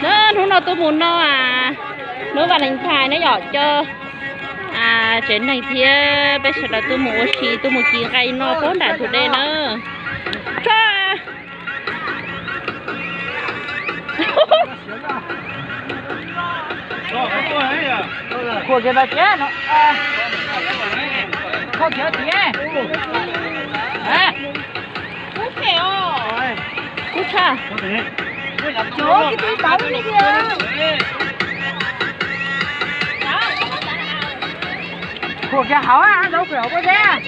Hnub no tuaj mus noj hnub Valentine na yom, coj tsev neeg thiab peb sawv daws tuaj mus ua si, tuaj mus ci nqaij noj puag nram tus dej na. Tso. Khuam kiag tas tias no, khuam kiag tias, kub tshaj. Khuam kiag hauv, zaub pem hauv pob zeb.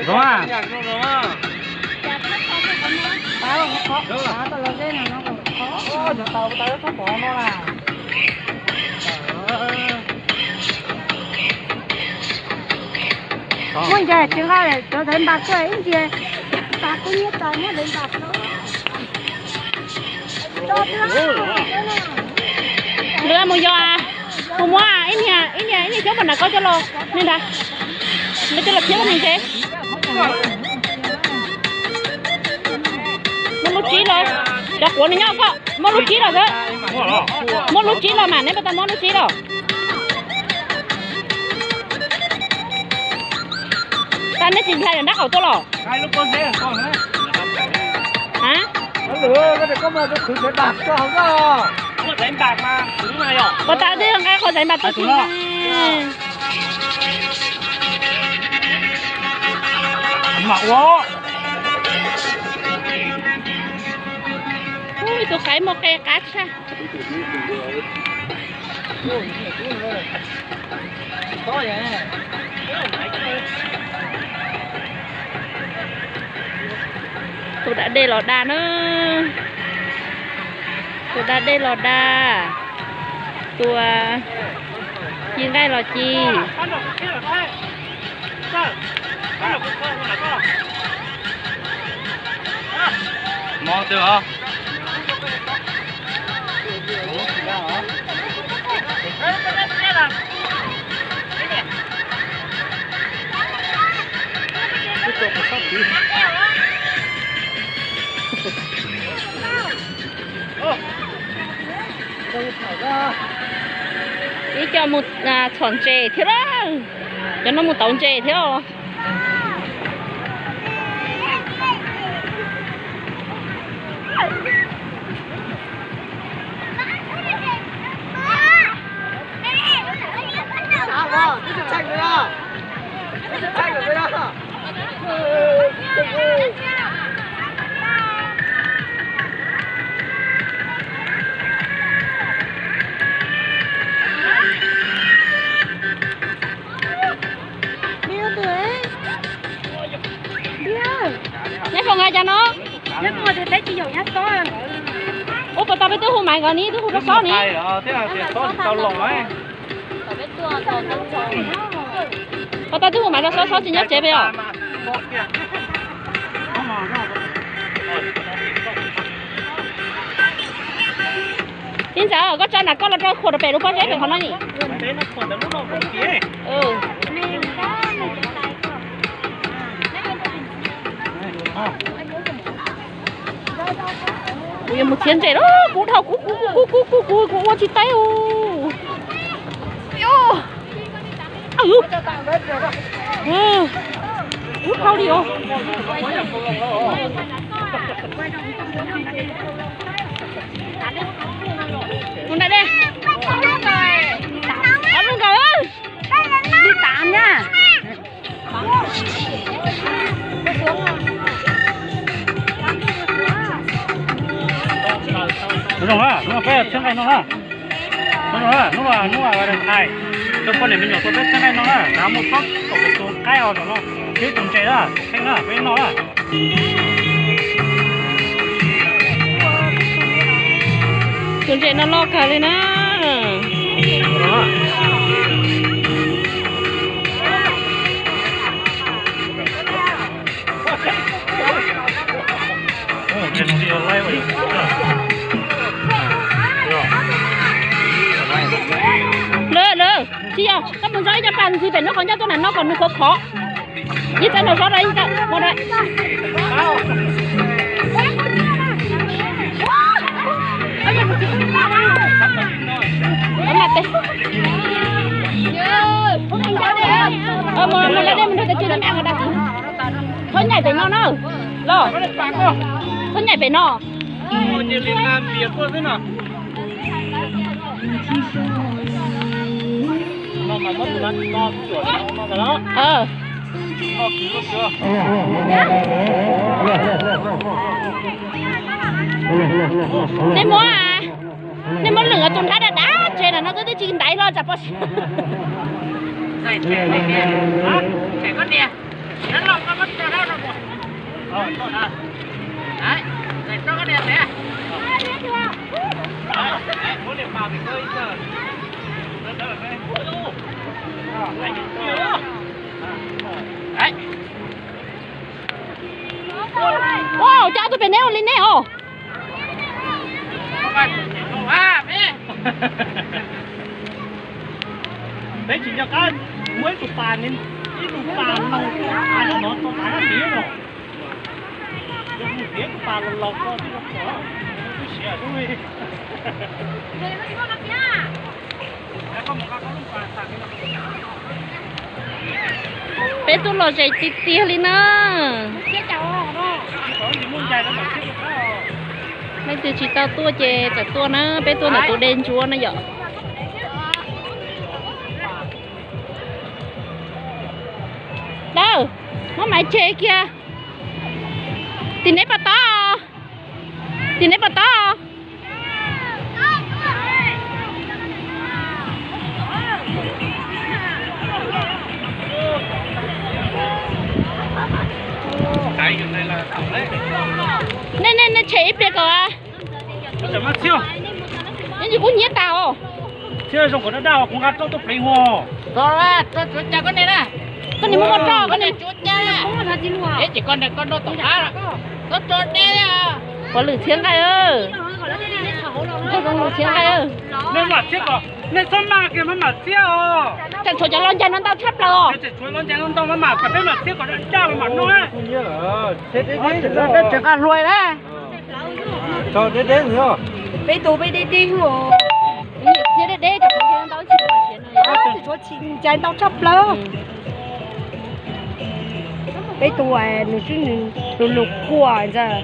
Zoo a. Muaj ncas tsis nqa cov ntawd npas tuaj ib ncig, tas kub nyiab tas muab ntawd npas tuaj. Lwm mus yos, mus muab ib niag, ib niag, ib niag xyoob pas nram koj coj los, niag nrad, nws coj los thiab lub nws ntse. Muab lub tsib los, cov quav nws nyob koj, muab lub tsib los xwb. Muab lub tsib los mas, neb puas tau muab lub tsib los? Tas neb tsis hlais nrab qaum tuaj los? Ua tas twb nqa qhov xaiv npas tuaj tsis mas ua. Ib tug qaib muaj qe qab tshaj. Tus da dej los dag na. Tus da dej los dag. Tus ci nqaij los ci. Ib co mus txhom ntses thiab lawm. Cov no mus tauv ntses thiab os. Neb foom nqa cas no? Ua puas tau peb twb hu maiv nkawd ne, twb hu rau Xob ne. Puas tau twb hu maiv rau Xob, Xob tsis nyob tsev peb os. Txiv ntxawm, koj tso nram koj los rau khuam rau pem lub pob zeb pem qhov no ni. Kuv yuav mus txiav ntses lawm, kub dhau, kub kub kub kub kub kub, kuv ua tsis tau. Kub dhau li os. Mus nram dej. Ob lub nkaus. Li tam na. Zoo na, hnub no peb txhiab nqaij no na. Hnub no, hnub no, hnub no Valentine, coj poj niam me nyuam tuaj peb txhiab nqaij no na, rov muaj plaub kaum pes tus nqaij os, no, ib tus ntses na, pheej na, peb noj na. Tus ntses no loj kawg li na. Zov ib co pas ntxiv pem no, qhov ncauj tuaj nram no kom nws khov khov. Ib txawm nrog zov, ib txawm ua mus la dej mus nrog tais tswv, txhob nyaim pem no na. Los, txhob nyaim pem no. Nej muab, nej muab lwm tus nrhab dav dav tsev na no twb tsis ntaiv hlo tsam pom. Ua cas ob tug pem neb ua li neb os? Peb tsis nco qab muab ib tug pas, ib tug pas laus rau av no, rau av dab tsi no. Yog mus tiav tus pas laus laus ko twb zoo pom, twb siav xwb li. Peb tuaj los ze tiag tiag li na. Leej twg tsis tau tuaj ces txawm tuaj na, peb tuaj ntawm tus dej ntsuab na yom. Dawb, muab maiv tseg kiag. Tim neb pom tod, tim neb pom tod. Nej, nej, nej tshem ib pliag kom. Yeej tsis kub hnyiab tas os. Thiab zoo kom daj daj kuv nqa roj tuaj pleev hos. Koj niag muab koj roj, koj niag tsuav cas. Koj niag koj roj tom qab, koj tso deb. Pov lwm txhiab nqaij, koj zoo lwm txhiab nqaij. Nej mam txhiab kom, nej txhob maj kiag, maj mam txhiab os. Tseem tshuav cov los ncaig no ntau tshaj plaws os. Tseem tshuav los ncaig no ntau, maj mam kom peb mam txhiab kom daj daj mam noj. Tseem nqa hluas na. Peb tus peb deb deb os. Txhiab deb deb, tseem tshuav ntau tsis tau siav no. Tseem tshuav tsis ncaig ntau tshaj plaws. Peb tus nws swb nws lus lus quaj ntag.